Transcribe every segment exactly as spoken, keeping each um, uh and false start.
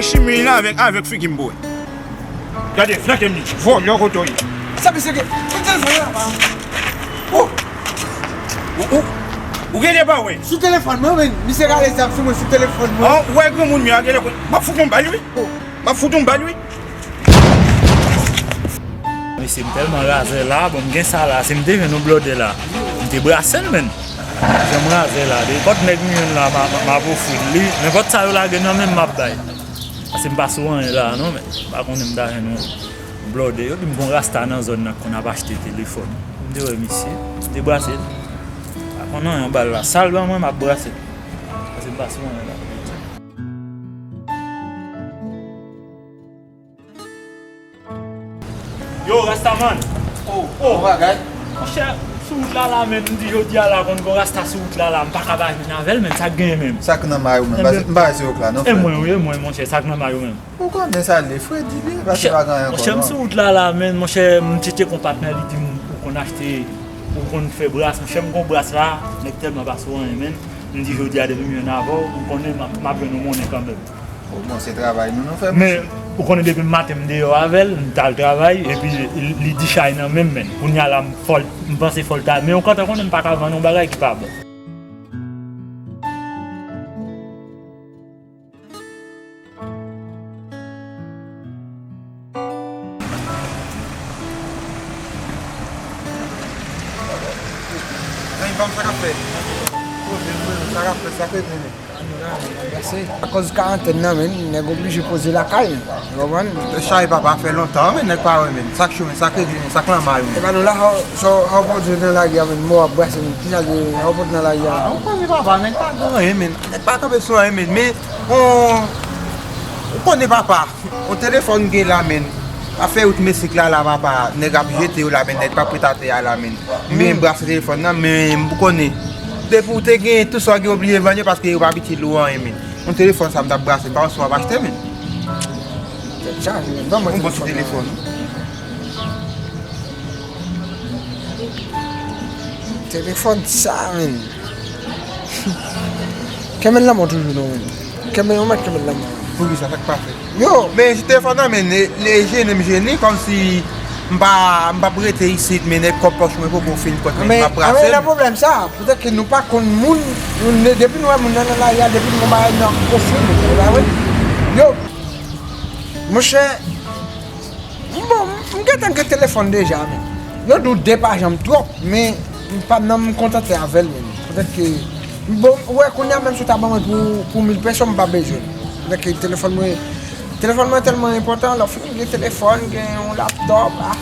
Chimay la avèk, avèk figi m bò. Gade, flanke m li. Vòlè kote w ye. Sa misye gen? Sou telefòn la, pa. Ou, ou, ou, ou gen de pa wè. Sou telefòn mwen, men misye rale zam sou mwen sou telefòn mwen. An, ou wè granmoun m yo a gen lè konn. M ap fout yon bal, wi. M ap fout yon bal, wi. Mesye, m tèlman razè la, bon, m gen sa la, si m te jwenn yon blòdè la, m te brase l, menn. Jan m razè la, nenpòt nèg m jwenn la, m a, m a, m ap ofri l li. Nenpòt sa yo lage nan men m, m ap bay. Paske m pa sou anyen la, non, men m pa konnen m ta jwenn yon blòdè. Yo di m gon rasta nan zòn nan k konn ap achte telefòn. M te wè misye, m te brase l. M pa konn anyen, bal la sal ban mwen, m ap brase l. Paske m pa sou anyen la. Yo, Rastaman. Oh, oh, bagay. Monchè, sou wout la la, menm, m di jodi a la, konn gon Rasta sou wout la la, m pa ka pa jwenn avè l, menm, sa k genyen menm? Sa k nan may ou menm? M pa wè se yo k la, non, frè. E mwen, wi, e mwen, monchè, sa k nan may ou menm? Ou konnen sa l ye, frè, di li, paske pa gen anyen ankò, non. Monchè, m sou wout la la, menm, monchè, m tcheke yon patnè, li di m, ou konn achte, ou konn fè bras, monchè, m gon bras la, nèg tèlman pa sou anyen, menm, m di jodi a, depi m jwenn avè w, m konnen m ap, m ap jwenn yon monnen kanmenm. O, bon, se travay nou, nou fè, monchè. Men, ou konnen depi maten m deyò avè l, m t al travay, epi li, li di chay nan men m, men. Kounye a la, m fò l, m panse fò l ta, men ou kontan konnen m pa ka vann yon bagay ki pa bon. Zanmi pa m, sa k ap fèt? Sa k ap fèt, sa k ap fèt, men. Akoz karantèn nan, men, nèg oblije poze lakay, ou konprann? Chay papa fè lontan, men, nèg pa wè, men. Sa k cho, men, sa k regle, men, sa k lanmay, men. E pa nou la, sa w pote nan lari a, men, mò ap brase, men. Kisa l ye, sa w pote nan lari a? Ou konnen papa, nèg pa gen anyen, men. Nèg pa kanpe sou anyen, men. Men, on, ou konnen papa, on telefòn gen la, men. Afè wout Mesik la, la, papa, nèg ap jete yo la, men. Nèg pa prete atè a la, men. Men, brase telefòn nan, men, ou konnen. Depi ou te gen tout sa w gen oblije vann yo paske yo pa abitye lou anyen, men. Yon telefòn sa m t ap brase, m pa wè si w ap achte, men. Tèt chaje, men. Ban mwen yon bon ti telefòn. Telefòn sa, men. Kenbe l nan men w toujou, non, men. Kenbe yon mèt, kenbe l nan men w. Poukisa, sa k pase? Yo! Men, si telefòn nan, men, li, li jene m jene, kòmsi m pa, m p ap rete isit, men nèg kòb pòch mwen poko fin pòt, men m ap brase l. Anben, nan pwoblèm sa, poutèt ke nou pa konn moun, nou, depi nou wè moun nan nan lari a, depi nou wè bagay nan ofri nou, e pa vre? Yo! Monchè, bon, m, m gentan gen telefòn deja, men. Yo di w de pa janm twòp, men m pa nan m kontante avè l, men. Poutèt ke, bon, ou wè, kounye a menm si w ta ban mwen pou, pou mil peso, m pa bezwen l. Poutèt ke telefòn mwen, telefòn mwen tèlman enpòtan, lè w fin gen telefòn, gen yon laptop, ah.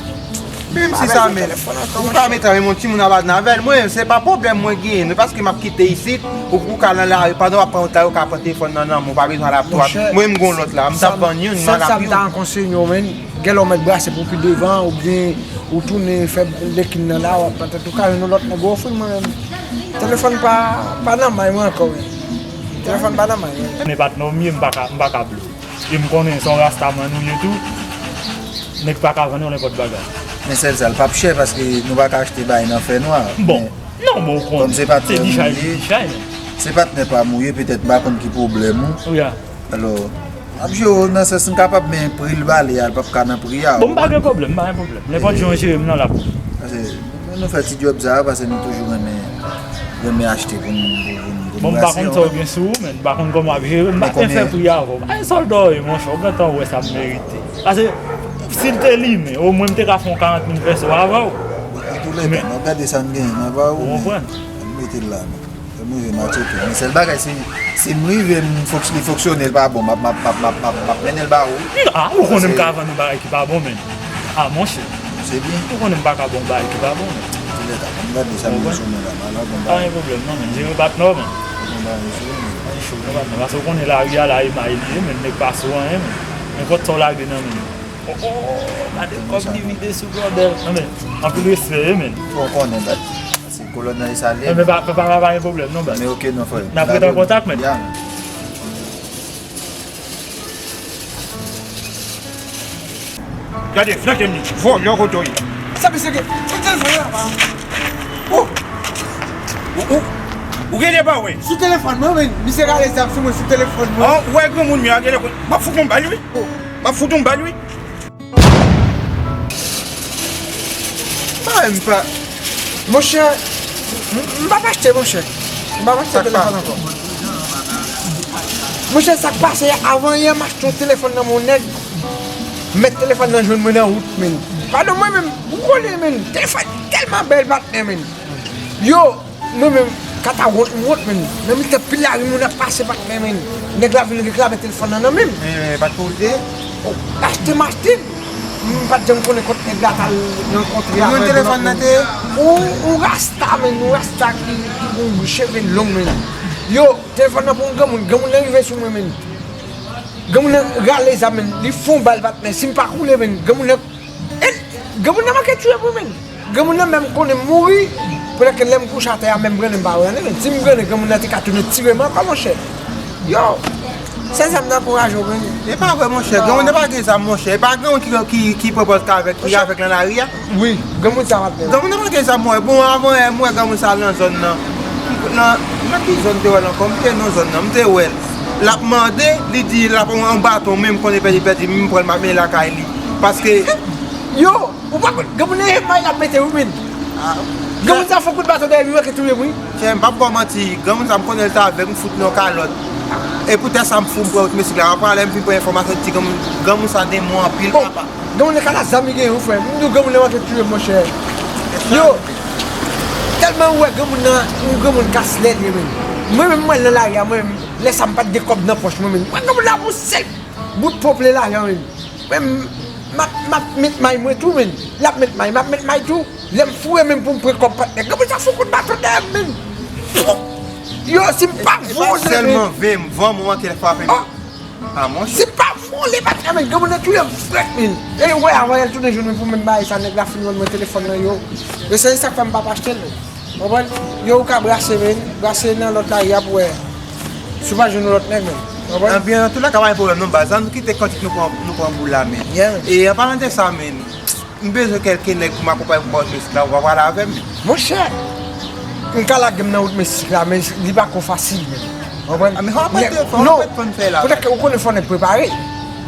Menm si sa, men, ou ka mete yon timoun ap adan avè l. Mwen, se pa pwoblèm mwen genyen, non, paske m ap kite isit, ou, ou ka nan lari, pandan w ap pran wout la, ou ka pran telefòn nan nan men w, ou pa bezwen laptop. Mwen, m gon lòt la, m t ap vann youn, m al ak youn. Sèl sa m ta konseye w, men, gen lè w mèt brase pou pi devan, oubyen ou tounen fè lekin nan la, w ap pran tèt ou, ka jwenn yon lòt nèg ou ofri l, mwen menm. Telefòn pa, pa nan may mwen ankò, men. Telefòn pa nan may mwen. Men patnè w m ye, m pa ka, m pa ka blo. E m konnen se yon rastaman ou ye tou. Nèg pa ka vann yon nenpòt bagay. Men sèl sa, l p ap chè paske nou pa ka achte bagay nan fènwa. Bon, non, bon, ou konnen. Kòm se patnè nou ye, se patnè pa m ou ye, petèt m pa konn ki pwoblèm ou. Wi, a. Alò, m ap jere w nan sans m kapab, men pri l bale a, l p ap ka nan pri a, ou konprann? Bon, m pa gen pwoblèm, m pa gen pwoblèm. Nenpòt jan w jere m nan, l ap bon. Paske nou fè ti djòb sa a, paske nou toujou renmen, renmen achte pou n, pou, pou n, pou n brase. Bon, m pa konn sa w gen sou ou, men m pa konn kòman w ap jere, m pa t fè pri avè w. Pa gen sòlda w ye, monchè, ou gentan wè sa m merite. Paske, si l te limen, omwen m te ka fè yon karant mil pèso avè w. Antouletan, n ap gade sa n genyen, n ap ba ou, men, ann mete l la, non. Fè m rive, m a tcheke. Men sèl bagay, si, si m rive, m fonks-, li fonksyone, l pa bon, m ap, m ap, m ap, m ap, m ap, m ap mennen l ba ou. Ah, ou konnen m ka vann yon bagay ki pa bon, men. Ah, monchè. Se byen. Ou konnen m pa ka ba w bagay ki pa bon, men. Antouletan, m gade sa m gen sou mwen la, m al wè bon bagay. Pa gen pwoblèm, non, men. Jere patnè w, men. Bon bagay, sou mwen. Ay, cho, non, patnè. Paske ou konnen lari a la, e may li ye, men nèg pa sou anyen, men. Nenpòt sa w lage nan men. Oh, oh, gade kòb li vide sou blòdè. Non, men, anpil respè, wi, men. Fò w konnen, baz. Se kolonèl sa l ye. Enben, pa, pa, pa, pa gen pwoblèm, non, baz. Men oke, non, frè. N ap ret an kontak, men. Ya. Gade, flanke m li. Vòlè kote w ye. Sa misye gen? Ou telefòn la, pa. Oh! Ou, ou, Ou genlè pa wè. Sou telefòn mwen, men misye rale zam sou mwen sou telefòn mwen. An, ou wè granmoun yo a genlè. M ap fout yon bal, wi. M ap fout yon bal, wi. Mwen menm pa. Monchè, m, m p ap achte, monchè. M p ap achte telefòn ankò. Monchè, sa k pase a, avan yè, m achte yon telefòn nan men yon nèg. Mèt telefòn nan jwenn mwen nan wout, men. Padon, mwen menm, ou konnen, men. Telefòn tèlman bèl, patnè, men. Yo, mwen menm, kata wont, m wont, men. Nan mitan pil lari, moun ap pase, patnè, men. Nèg la vin reklame telefòn nan nan men m. E, e, pa t pou w te? O, achte m achte l. M pa t janm konnen kot nèg la t al rankontre avè l. Ou jwenn telefòn nan te? Yon, yon rasta, men, yon rasta ki, ki gon cheve long, men. Yo, telefòn nan pou yon granmoun, granmoun nan rive sou mwen, men. Granmoun nan rale zam, men. Li fon bal, patnè. Si m pa koule, men, granmoun nan, e, granmoun nan manke tiye pou mwen. Granmoun nan menm konnen m mouri, pandan ke lè m kouche atè a, menm grennen m pa wè anyen, men. Si m grennen, granmoun nan te ka tounen tire m ankò, monchè. Yo, sèl zam nan ankouraje w, men. E pa vre, monchè. Granmoun nan pa gen zam, monchè. E pa granmoun ki, ki, ki pran pòz ka avèk, ki avèk nan lari a. Wi, granmoun sa pa t gen. Granmoun nan pa gen zam, mwen. Bon, avan yè, m wè granmoun sa nan zòn nan. Nan, nan ki zòn te wè l ankò? M te nan zòn nan, m te wè l. L ap mande, li di l ap yon baton, men m konnen pèdi, pèdi, m pran l, m ap mennen lakay li. Paske yo, ou pa konn, granmoun nan e may l ap mete, wi, men. Granmoun sa fè kout baton dèyè m, wi, ki touye m, wi. Chè, m p ap ba w manti, granmoun sa, m konnen l t avè m, m fout li yon kalòt. E poutèt sa, m fou, m pran wout mistik la. Apre, lè m fin pran enfòmasyon, di granmoun, granmoun sa denmon anpil, papa. Granmoun nan kala zam li genyen wi frè m. M di w granmoun nan manke tiye m monchè. Yo, tèlman ou wè granmoun nan, yon granmoun kas lè l ye menm. Mwen menm m wè l nan lari a, mwen menm, lè sa m pa t gen kòb nan pòch mwen menm. Mwen granmoun nan pou sèl bout pòp li lajan menm. Mwen m ap, m ap met may mwen tou menm. L ap met may, m ap met may tou. Lè m foure menm pou m pran kòb patnè. Granmoun sa fou kout baton dèyè m menm. Yo, si m pa voye menm. Sèlman ven m, van mwen ke l frape m. Ah, monchè. Se pa vole, patnè, men granmoun nan touye m frèt, men. E wè, avan yè l tounen jwenn mwen pou menm bagay sa, nèg la fin vann mwen telefòn nan, yo. Yo, se sa k fè m p ap achte l, men. Konprann? Yo, ou ka brase, men. Brase nan lòt lari a pou wè. Si w pa jwenn yon lòt nèg, men. Konprann? Ebyen, antoulèka, pa gen pwoblèm non, baz. Ann kite kantik nou pran, nou pran boul la, men. Yeah, men. E an palan de sa, men, M bezwen kèlke nèg pou m akonpaye pou m pa wout mesik la, ou pa prale avè m? Monchè, m ka lage m nan wout mesik la, men li pa ko fasil, men. Konprann? Ah, men fò w pa t, fò w pa t konn fè la. Poutèt ke ou konnen fò nèg prepare.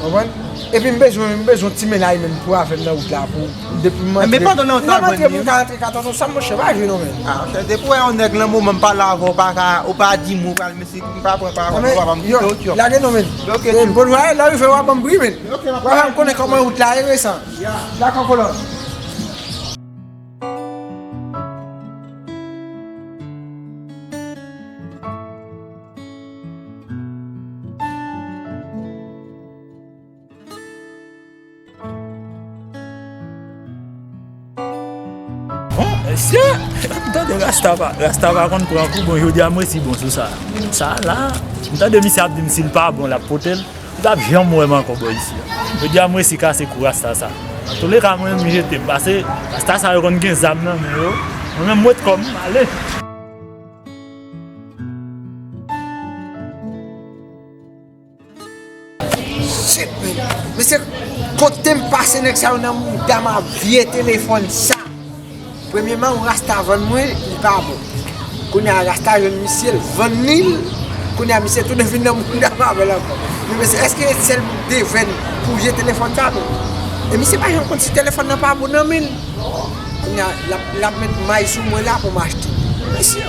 Konprann? Epi m bezwen, m bezwen ti mennaj menm pou avè m nan wout la, pou depi m antre, men pandan nan wout la, depi m antre, pou m ka antre katòz ou sa, monchè, pa jwe non, men. Ah, monchè, depi w wè yon nèg nan moman m pale avè w, ou pa ka, ou pa di m ou pral mesik, m pa pran pawòl, ou pa ban m ti okyo. Lage non, men. Okyo, e, bon vwayaj, lè w rive, w a ban m bri, men. Okey, m ap... Wè, m konnen kòman wout la ye resan. Ya. Dakò, kolòn. Bon, mesye, m tande Rasta pa, Rasta pa konn pran kou, bon, jodi a m resi bon sou sa. Sa la, m tande misye ap di m si l pa bon, l ap pote l. Ou t ap janm wè m ankò bò isi a. Jodi a m resi kase kou rasta sa. Antouleka, mwen menm m jete m, paske rasta sa yo konn gen zam nan men yo. Mwen menm m ret kò m, m ale. Shit, men. Mesye, kote m pase nèg sa yo nan mouda m a vye telefòn sa. Premyèman, yon rasta vann mwen, li pa bon. Kounye a, rasta jwenn misye, l vann li l. Kounye a, misye tounen vin nan mouda m avè l ankò. Men mesye, èske e sèl devèn pou vye telefòn sa, men? E misye pa janm konn si telefòn nan pa bon nan men l. Kounye a, l ap, l ap met may sou mwen la pou m achte. Mesye,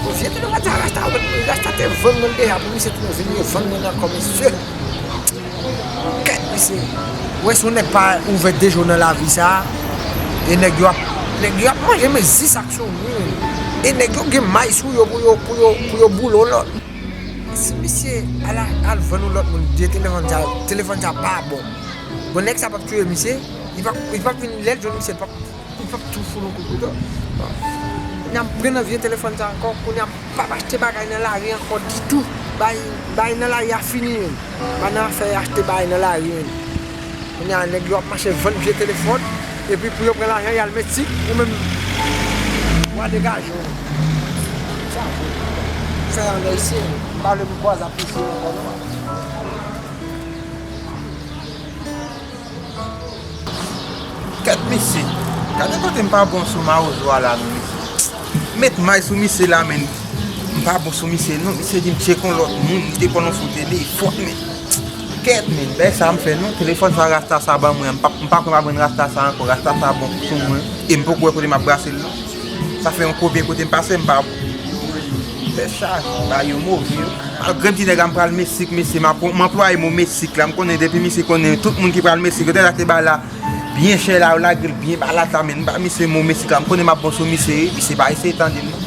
pou vye telefòn sa, rasta, rasta te vann mwen l deja, pou misye tounen vin revann mwen l ankò, mesye. Kèt, mesye. Ou wè, si yon nèg pa ouvè de je w nan lavi sa a, e nèg yo ap, nèg yo ap manje, men zis ak sou wi, men. E nèg yo gen may sou yo pou yo, pou yo, pou yo boule w lòt. Si misye al, al vann yon lòt moun vye telefòn sa, telefòn sa pa bon. Bon, nèg sa p ap touye misye, li p ap, li p ap vin lè l jwenn misye, l p ap Li p ap tou foul yon kout kouto. Bon. Kounye a m pran nan vye telefòn sa ankò. Kounye a m p ap achte bagay nan lari ankò ditou. Bagay, bagay nan lari a fini menm. Pa nan afè achte bagay nan lari menm. Kounye a nèg yo ap mache vann vye telefòn. Epi pou yo pran lajan y al met sik. Ou menm w a degaje w. Sa vre. Fè anlè isi. M pa vle m kwaze ap isi ankò non. Kèt misye. Gade kote m pa bon sou mawozo a la non mesye. Met may sou misye la menm. M pa bon sou misye non, misye di m tcheke yon lòt moun, li te pran yon foto de li, fòt men. Kèt men, bèl sa m fè non, telefòn sa rasta sa ban mwen, m pa, m pa kwè m ap jwenn rasta sa ankò, rasta sa bon sou mwen, e m poko wè kote m ap brase l non. Sa fè yon konbyen kote m pase, m pa fè sa, ba yo move yo. Malgre m di nèg la m pral Meksik, mesye, m ap, m anplwaye mo Meksik la, m konnen depi misye konnen tout moun ki pral Meksik, yo te achte bagay la byen chè la, yo lage l byen ba la ta, men m ba misye mo Meksik la, m konnen m ap bon sou misye, wi, misye pa eseye tande m non.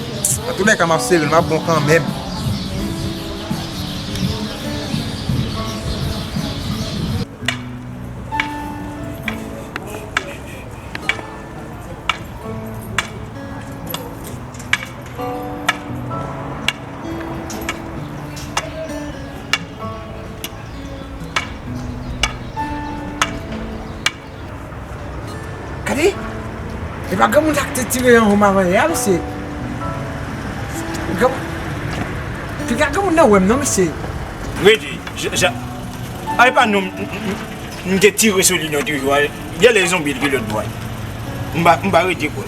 Antoulèka, m ap sere l, m ap bon kanmenm. Gade! E pa granmoun sa ki te tire anwo m avan yè a, mesye. Gran... Piga granmoun nan wè m non, mesye. Rete, ja, ja. A, e pa nou, m, m, m, m te tire sou li non toujou a. Genlè zonbi l pi lòt bò a. M pa, m pa rete kwè.